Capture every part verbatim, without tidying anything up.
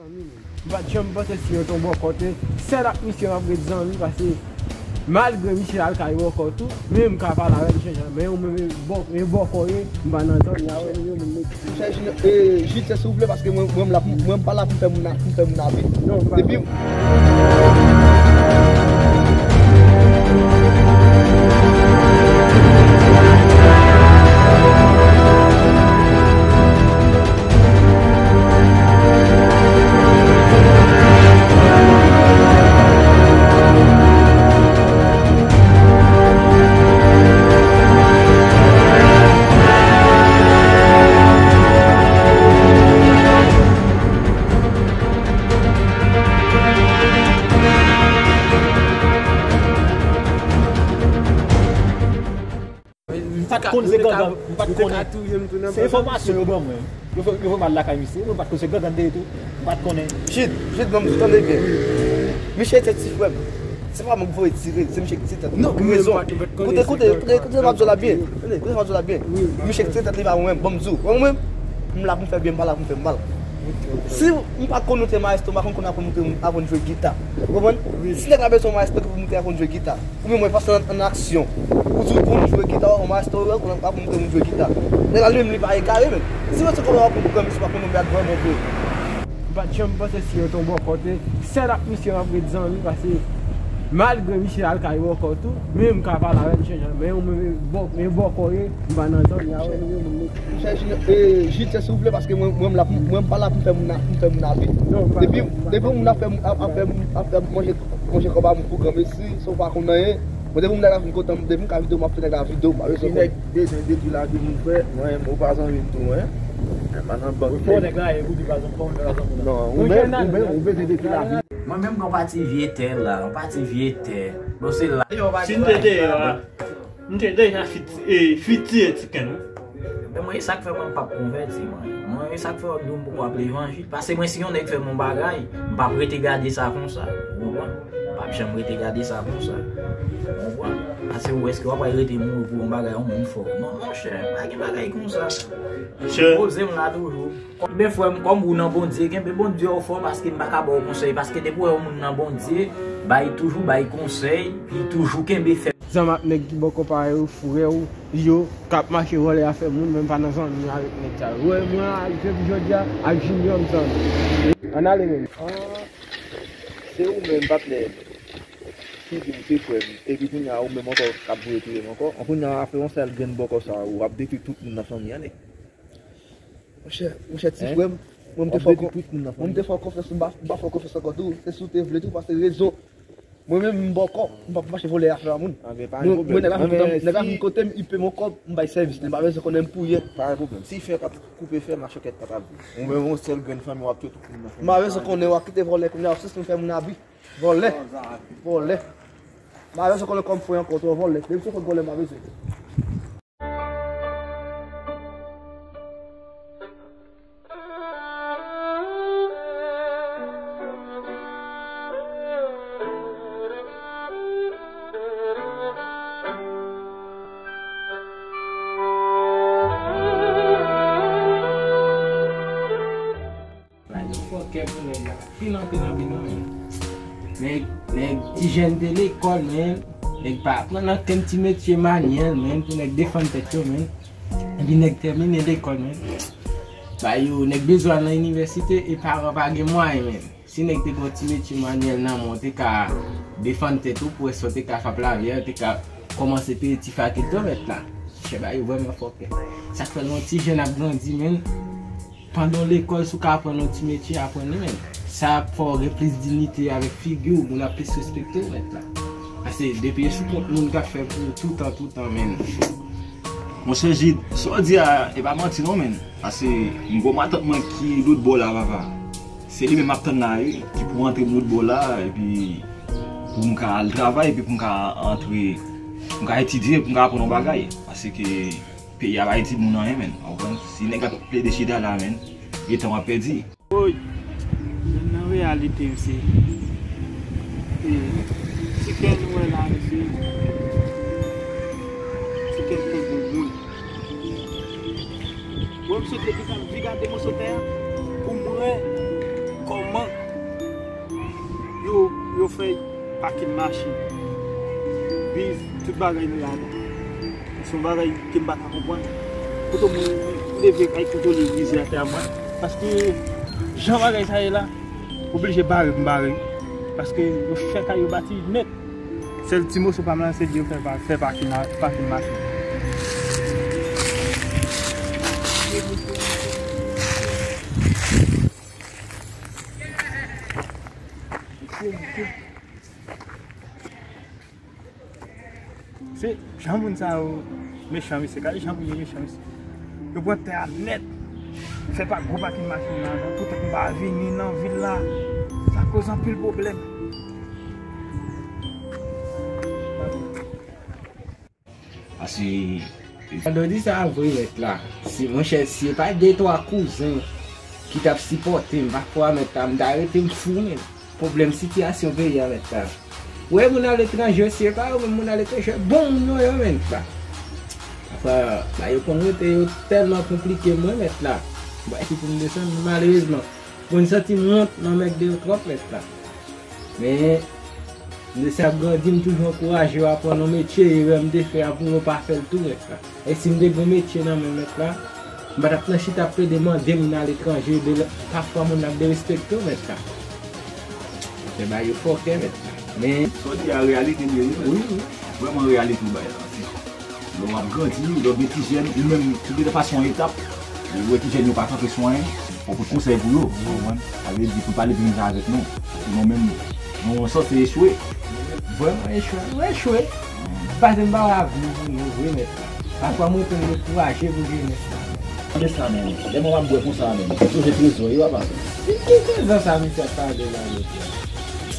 M pa t janm panse si yo te yon bòkò, sèl ak misye m ap ret zanmi, paske malgre misye al kay bòkò tou, men m ka pale avè l jan jan, men yon men bò-, men bòkò ye, m pa nan zòn, y a wè nou yo, moun mete. Chèche, eh, Jid, se silvouplè, paske mwen, mwen, m la pou, mwen, m pa la pou m fè moun, pou m fè moun abit. Non, m pa. Depi M pa t konn se gangan, m pa t konnen. Se enfòmasyon yo ban mwen. Yo fè, yo fè m al lakay misye, mwen pa t konn se gangan te ye tou. M pa t konnen. Jid, Jid, ban m di w, tande byen. Misye se ti frè m. Se pa mwen ki voye tire, se misye ki tire tèt li. Non, gen rezon. Koute, koute, koute, koute sa m ap di w la byen. Tande, koute sa m ap di w la byen. Misye ki tire tèt li pa mwen menm, ban m di w. Wè mwen menm, m la pou m fè byen, m pa la pou m fè mal. Si m pa konn nou te maestro, m pa konn konn aprann nou te aprann jwe gita. Ou konprann? Si nèg la bezwen maestro ki pou moute aprann jwe gita. Ou menm wè pase an, an aksyon. Ou di w konn jwe gita, ou maestro, ou konn aprann moun jwe gita. Nèg la li menm li pa egare menm. Si yo se kòman w ap konn pwogram misye pa konn yon bagay vrèman vre. M pa t janm panse si yo te yon bòkò, sèl ak misye m ap ret zanmi, paske malgre misye al kay bòkò tou, men m ka pale avè l jan jan, men yon men bò-, men bòkò ye, m pa nan zòn, y a wè nou yo, moun mete. Chèche, eh, Jid, se silvouplè, paske mwen, mwen, m la pou, mwen, m pa la pou m fè moun, pou m fè moun abit. Non, m pa. Depi, depi yon moun ap fè, ap, ap fè, ap fè manje, manje kòb a moun pou granmesi, si w pa konn anyen, mwen, depi yon moun la fin kontan, depi m ka videyo, m ap fè nèg la videyo, m pa bezwen konn. Si nèg bezwen detwi lavi moun, frè, mwen, ou pa zanmi m tou, mwen. Mwen pa nan bank. Fò nèg la, e pou di pa zanmi, fò nèg la zanmi. Non, ou menm, ou menm, ou bezwen detwi lavi. Mwen menm, gen yon pati vye tè la, yon pati vye tè. Bon, se la. Si n te deyò a, m te deja fiti, e, fiti e ti kenn, wi. Men mwen, e sa k fè mwen p ap konvèti, mwen. Mwen, e sa k fè w ap di w m poko ap levanjil. Paske mwen, si yon nèg fè m yon bagay, m p ap rete gade sa konsa. Ou konprann? M p ap janm rete gade sa konsa. Ou konprann? Paske ou èske w ap rete mouri pou yon bagay yon moun fè w? Non, monchè, pa gen bagay konsa. Poze m la toujou. Kenbe frè m, kòm ou nan Bondye, kenbe Bondye w fò, paske m pa ka ba w konsèy, paske depi w wè yon moun nan Bondye, bay toujou bay konsèy, li toujou kenbe fèm. Zanmi ak nèg ki bò konpare w, frè w, yo, k ap mache vòlè afè moun, men m pa nan zanmi avèk nèg sa yo. Wè, mwen, a, depi jodi a, ak Junior, m zanmi. Ann ale, menm. Ah, se ou menm, patnè m. Ki di w se frè m, epi kounye a, ou menm ankò, k ap voye touye m ankò. Kounye a, afè yon sèl grenn bòkò sa, ou ap detwi tout moun nan fanmi an, nèg. Monchè, monchè, ti frè m, mwen, m te fè w kon-, mwen, m te fè w konfyans, m pa, m pa fè w konfyans ankò tou. Se si w te vle tou, paske rezon. Mwen menm, m bòkò, m p ap mache vòlè afè a moun. Mwen, mwen, nèg la vin kote m, nèg la vin kote m, i peye m yon kòb, m bay sèvis li. M pa bezwen konnen m pou ye. Pa gen pwoblèm. Si fè pa t koupe fè, machòkèt pa t ap di. Ou menm, yon sèl grenn fanmi, w ap touye tout moun nan fanmi. M pa bezwen konnen w ap kite vòlè kounye a, w ap sispann fè moun abi. Vòlè. Vòlè. M pa bezwen konnen kòm fwe ankò, twò vòlè. Depi se fwe vòlè, m pa bezwen. Bay nou fòkè pou nèg la. Pil anpil anpil, wi, men. Nèg, nèg, ti jèn te lekòl, men. Nèg pa aprann ankenn ti metye manyèl, men, pou nèg defann tèt yo, men. Epi nèg tèmine lekòl, men. Ba yo, nèg bezwen al nan inivèsite e paran pa gen mwayen, men. Si nèg te gen yon ti metye manyèl nan men w, te ka defann tèt ou, pou wè si w te ka frape lavi a, te ka kòmanse peye ti fakilte w mèt la. Chè ba yo vrèman fòkè. Sa k fè lè yon ti jèn ap grandi, men. Pandan w lekòl, si w ka aprann yon ti metye, aprann li, men. Sa ap fè w gen plis diyite avèk figi w, moun ap plis respekte w, mèt la. Paske depi e sou kont moun k ap fè pou ou toutan, toutan, men. Monchè Jid, sa w di a, e pa manti non, men. Paske m gen yon matant mwen ki lòt bò la, papa. Se li menm m ap tann la, wi, ki pou antre m lòt bò la, epi pou m ka al travay, epi pou m ka antre, pou m ka etidye, pou m ka aprann yon bagay. Paske peyi a pa ede moun anyen, men. W konprann? Si nèg la p ap plede chita la, men, gen tan w ap pèdi. Woy, men nan reyalite, mesye, e, ti kè nou wè la, mesye, ti kè nou konn bon moun. Bon, m swete li ta vin gade moso tè a pou m wè kòman Fè pakin machin, biz, tout bagay nan ladan. Se yon bagay ke m pa ka konprann. Kote moun leve kay kontwole brize atè a mwen. Paske jan bagay sa ye la, oblije bare m bare. Paske yo fè kay yo bati nèt. Sèl ti moso pa m la, se di yo fè pa, fè pakin, pakin machin. Se jan moun sa yo mechan, mesye. Gade jan moun yo mechan, mesye. Yo pran tè a nèt. Fè pa gwo pakin machin nan, nan tout tan m pa vini nan vil la. Sa koz anpil pwoblèm. Paske, Fadon di sa vre, mèt la. Si, monchè, si e pa de twa kouzen ki t ap sipòte m, pa fwa, mèt la, m ta rete m fou, men. Pwoblèm sitiyasyon peyi a, mèt la. Ou wè moun aletranje, si e pa yo menm moun aletranje, bon moun yo ye, mèt la. Pafwa, ba yo konn rete yo tèlman konplike mwen, mèt la. M pa si pou m desann, malerezman. Bon, m santi m wont nan mèt de yo twòp, mèt la. Men, m te sa ap grandi, m toujou ankouraje yo aprann yon metye, erè m te fè a pou mwen pa fè l tou, mèt la. E si m te gen yon metye nan men mèt la, m pa t ap nan chita ap plede mande moun aletranje, de, pafwa moun ap derespekte w, mèt la. Fè bay yo fòkè, mèt la. Men. Sa w di a reyalite l ye, wi, wi. Vrèman reyalite w bay la. Lè w ap grandi, lè w gen ti jèn, ou menm, ou gentan pase yon etap, ou wè ti jèn yo pa kanpe sou anyen, fò w pote konsèy pou yo, ou konprann? Sa vle di pou pale vin sa avèk nou. Sinon menm, nou yon sanse echwe. Vrèman echwe, nou echwe. Paske m pa wè avni pou nou vre, mèt la. Pafwa mwen tou m dekouraje pou jenès la. Tande sa menm, lè mwen w ap bwè konsa menm, sonje trezò yo ap pase. Ki, ki trezò sa misye ap pale la, mèt la?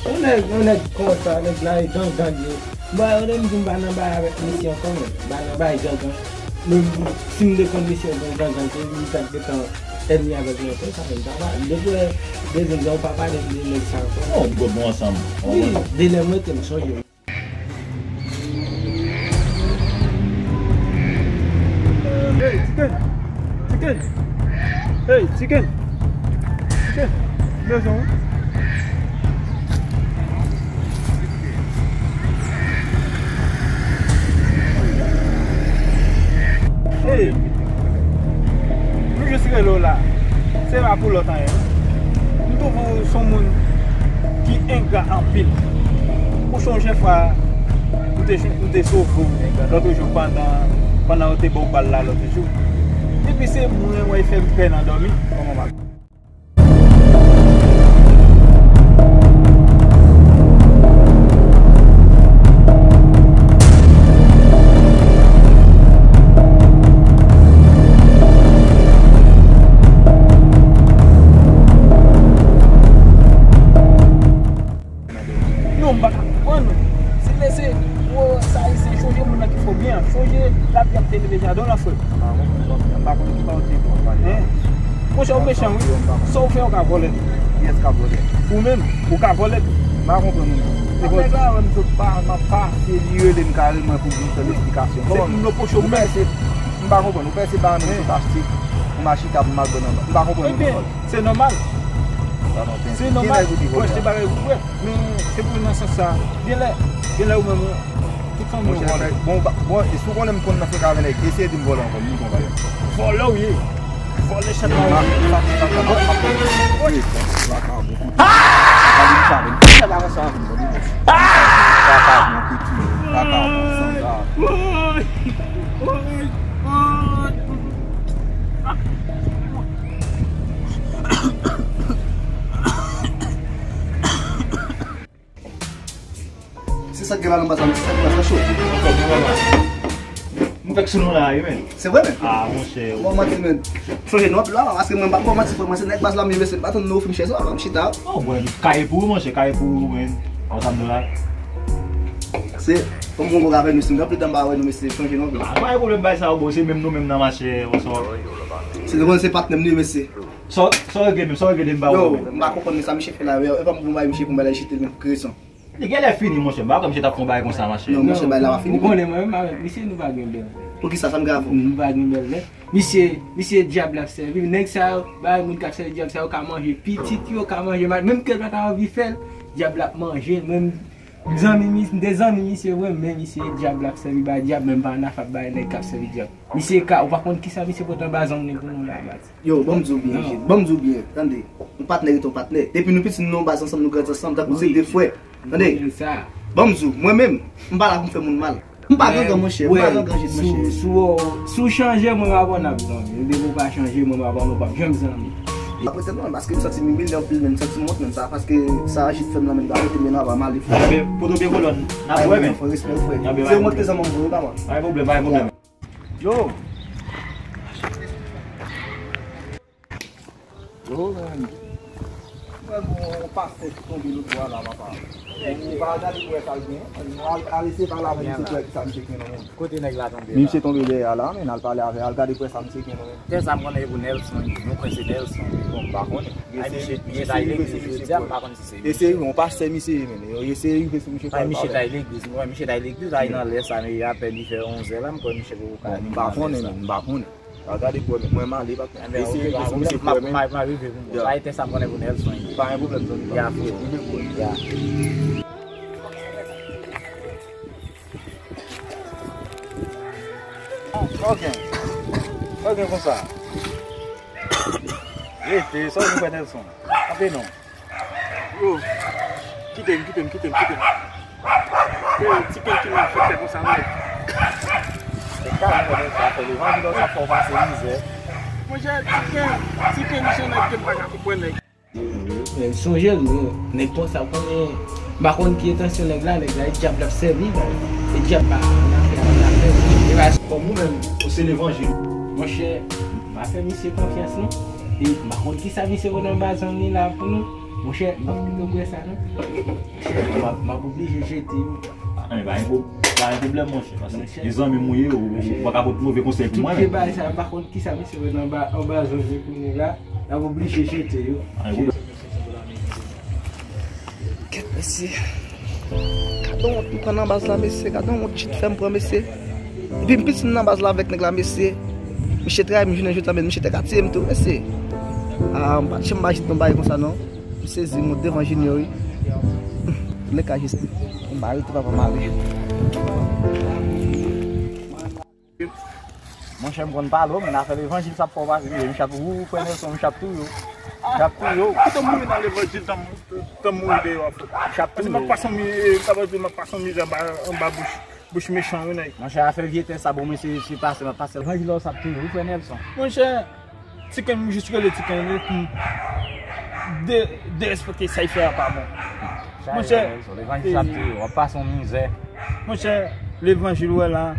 Yon nèg, yon nèg konsa, nèg la e gangan li ye. Bon, ou te m di m pa nan bay avèk misye ankò, men m pa nan bay gangan. Men si m te konn misye yon gangan, se li m t ap gentan ènmi avèk lontan, sa fè m pa pale. Depi lè, depi lè ou pa pale m de nèg sa ankò. Non, m gon bon ansanm. Wi, de lè mwen te m sonje. Hey, Tiken! Tiken! Hey, Tiken! Tiken! Bezwen ou? Hey! Nou jis rele w la. Se pa pou lòt anyen, non. M twouve w se yon moun ki engra anpil. Ou chonje fwa ou te, ou te sove w lòt jou pandan, pandan yo te ba w bal la lòt jou. Depi se mwen, w fè m pè nan dòmi. Kòman m ap Non, m pa ka konprann. Se mesye, o, sa ayisyen, chonje moun nan ki fò byen an. Chonje lapli ap te leve jaden w lan, frè. M pa konn, m pa konn ki pa w te bon pale. Monchè, ou mechan, wi. Sa w fè, ou ka vòlè tou. Kiyès k ap vòlè? Ou menm, ou ka vòlè tou. M pa konprann ou menm. Nèg la wè m sot pa, m ap pase, li rele m kareman pou di m fè l esplikasyon. Se pou m nan poch ou menm. M pa konprann. Ou pèse ba menm sot achte yon machita pou m al pran nan bank. M pa konprann ou menm. Se nòmal. Se nòmal pou w achte bagay pou frè. Men se pou nan sans sa. Genlè, genlè ou menm ou, tout fanmi ou vòlè. Bon, bon, e si w konnen m konn nan frenka avè nèg, eseye di m vòlè ankò, m di konprann. Vòlè ou ye. Vòlè chat la. Vòlè. Vakabon kote. Gade m sa menm. Gade bagay sa menm. Vakabon kote. Vakabon sanga. Se sa k gen la nan baz la, se sa k gen la, sa cho. M fèk sou nou la, wi, men. Se vre, men? Ah, monchè. Bon, manti, men. Chonje non, la, paske mwen pa bon manti, frè, mwen se nèg baz la, men se pa tann nou fin chèz la, m chita. Oh, bon, kay pou ou, monchè, kay pou ou, men. Ansanm nou la. Se, kòm mwen gwo avè nou, si m gen plis dan ba wè nou, mesye, chonje non. Ah, pa gen pwoblèm, bay sa, bon, se menm nou menm nan mache, on sò. Se nou konn se patnè m li, mesye. Sa w, sa w regle menm, sa w regle de m ba w menm. Yo, m pa konprann sa misye fè la, yo. E pa m pou m bay misye pou m bay la jete l, men pou kreson. Li genlè fini, monchè. M pa kwè misye t ap fè yon bagay konsa, monchè. Non, monchè, bagay la pa fini. Ou konnen mwen menm avèk misye, nou pa gen bèl. Poukisa sa m grave? Nou pa gen bèl, men. Misye, misye dyab la ap sèvi. Nèg sa yo, bagay moun k ap sèvi dyab sa yo ka manje pitit yo, ka manje mal. Menm ke l pa ta anvi fè l, Dyab la ap manje l, men zanmi, m te zanmi misye vre, men misye dyab la ap sèvi bay dyab, men m pa nan afè bay nèg k ap sèvi dyab. Misye ka, ou pa konn kisa misye pote anba zong li pou nou la, baz. Yo, ban m di w byen, Jid. Ban m di w byen, tande. Yon patnè rete yon patnè. Depi nou piti, nou nan yon baz ansanm, nou grandi ansanm, tankou se de frè. Tande. Ban m di w, mwen menm, m pa la pou m fè moun mal. M pa gangan, monchè. M pa gangan, Jid, monchè. Si w chanje, mwen m abòne ak zanmi. Depi w pa chanje, mwen m abòne, w p ap janm zanmi. Apre tèt mwen, paske m santi m imilye anpil, men m santi m wont, men sa, paske sa Jid fè m nan, men m ta rete, men nan, pa m ale, frè. Poto byen kolòn, n ap wè, men. Frè, respè, frè. Se yon mwen ki te zanmi m, pa mwen. Pa gen pwoblèm, pa gen pwoblèm. Yo! Yo, men. Mwen, bon, yon pastè ki tonbe lòt bò a la, papa. Ou pa gade pou wè sa l gen. Al, al eseye pale avè misye pou wè kisa misye gen nan men. Kote nèg la tonbe la? Misye tonbe dèyè a la, men al pale avè, al gade pou wè sa misye gen nan men. Tè sa m konnen e pou Nelson, nou kwè se Nelson. Bon, m pa konnen. Ay, misye, misye t al legliz jodi a, m pa konn si se misye. Eseye yon pastè misye ye, men. Yo eseye rive sou misye. Ay, misye t al legliz, m wè misye t al legliz, ay nan lè sa, men apèn li fè onzè la, m kwè misye poko ka rive nan lè sa. M pa konnen, men, m pa konnen. Al gade pou wè, men mwen m ale, pa eseye rive sou misye pou wè, men. M a rive pou mwen. Ay, tè sa m konnen pou Nelson ye. Pa gen pwoblèm, zanmi. Ya, frè. Rive pou wè. Ya. Ok. Ok, konsa. Rete, sa w vin fè Nelson? Kanpe non. Yo, kite m, kite m, kite m, kite m. E, ti ken ki mal fèt konsa, mèt. Se kalm, frè Nelson, fè levanjil, sa fè w pase mizè. Monchè, ti ken, ti ken, se nèg ke m pa ka konprann, nèg. Men sonje l, non. Nèg konsa konnen, m pa konn ki entansyon nèg la, nèg la, e dyab l ap sèvi, baz. E dyab pa nan afè, nan afè. E pa kòm ou menm, ou se levanjil. Monchè, m pa fè misye konfyans, non. E m pa konn kisa misye konn anba zong li la pou nou. Monchè, m ap kite w kwè sa, non. Monchè, m ap, m ap oblije jete yo. Ah, men pa gen pwob-, pa gen pwoblèm, monchè. Paske e zanmi m ou ye, ou, ou pa ka pot move konsèy pou mwen, men. Tout bagay sa, m pa konn kisa misye konn anba, anba zong li pou nou la. N ap oblije jete yo. Kèt, mesye. Gade yon wont m pran nan baz la, mesye. Gade yon wont Jid fè m pran, mesye. Depi m piti m nan baz la avèk nèg la, mesye. Misye trayi m jounen jodi a, men misye te ka tiye m tou, mesye. Ah, m pa t janm ba Jid yon bagay konsa, non. M sezi, m wont devan Junior, wi. Toulèka, jis m ba rete, papa, m ale. Monchè, m konn pale w, men afè levanjil sa ap fè w pase mizè. Misye ap, ou, ou, frè Nelson, misye ap touye w. Misye ap touye w. Kite m mouri nan levanjil, tan m, tan m mouri deyò a, frè. Misye ap touye w. Paske m ap pase yon mi-, e, sa vle di m ap pase yon mizè anba, anba bouch, bouch mechan yo, nèg. Monchè, afè vye tè sa, bon, men se, se pase, m ap pase levanjil la, sa ap touye w, wi, frè Nelson. Monchè, Ti Ken, m jis rele Ti Ken, li pou m de-, derespekte sa y fè a pa bon. Monchè, levanjil sa ap touye w, w ap pase yon mizè. Monchè, levanjil ou wè la,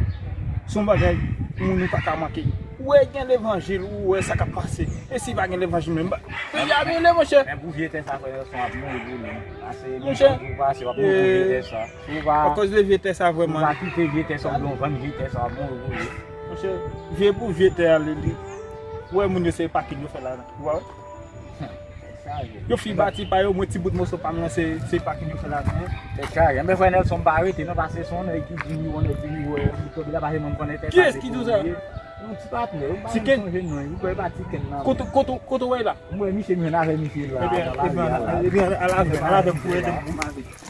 se yon bagay moun ou pa ka manke. Ou wè gen levanjil, ou wè sa k ap pase. E si pa gen levanjil menm, peyi a rele, monchè. Men pou vye tè sa, frè Nelson ap mouri pou li. Pase, monchè, pou pase, w ap mouri pou vye tè sa. Si w pa, akoz de vye tè sa, vrèman, si w pa kite vye tè sa, oubyen w vann vye tè sa, w ap mouri pou li. Monchè, vye pou vye tè a, li, li. Ou wè moun yo se pakin yo fè la, ou pa wè? Yo fin bati pa yo, mwen ti bout moso pa m lan, se, se pakin yo fè la, non. Tèt chaje. Enben, frè Nelson, m pa rete, non, paske se yon nèg ki di li, yon nèg ki di, wè, li tonbe la, paske mwen m konnen tèt chaje. Kiyès ki di w sa? Yon ti patnè, m pa menm sonje non, ou kwè pa Ti Ken nan. Kote, kote, kote w wè la? M wè misye, m jwenn avè misye la, nan lari a la. Ebyen, ebyen, al avè m, al avè m pou ede m pou m ale.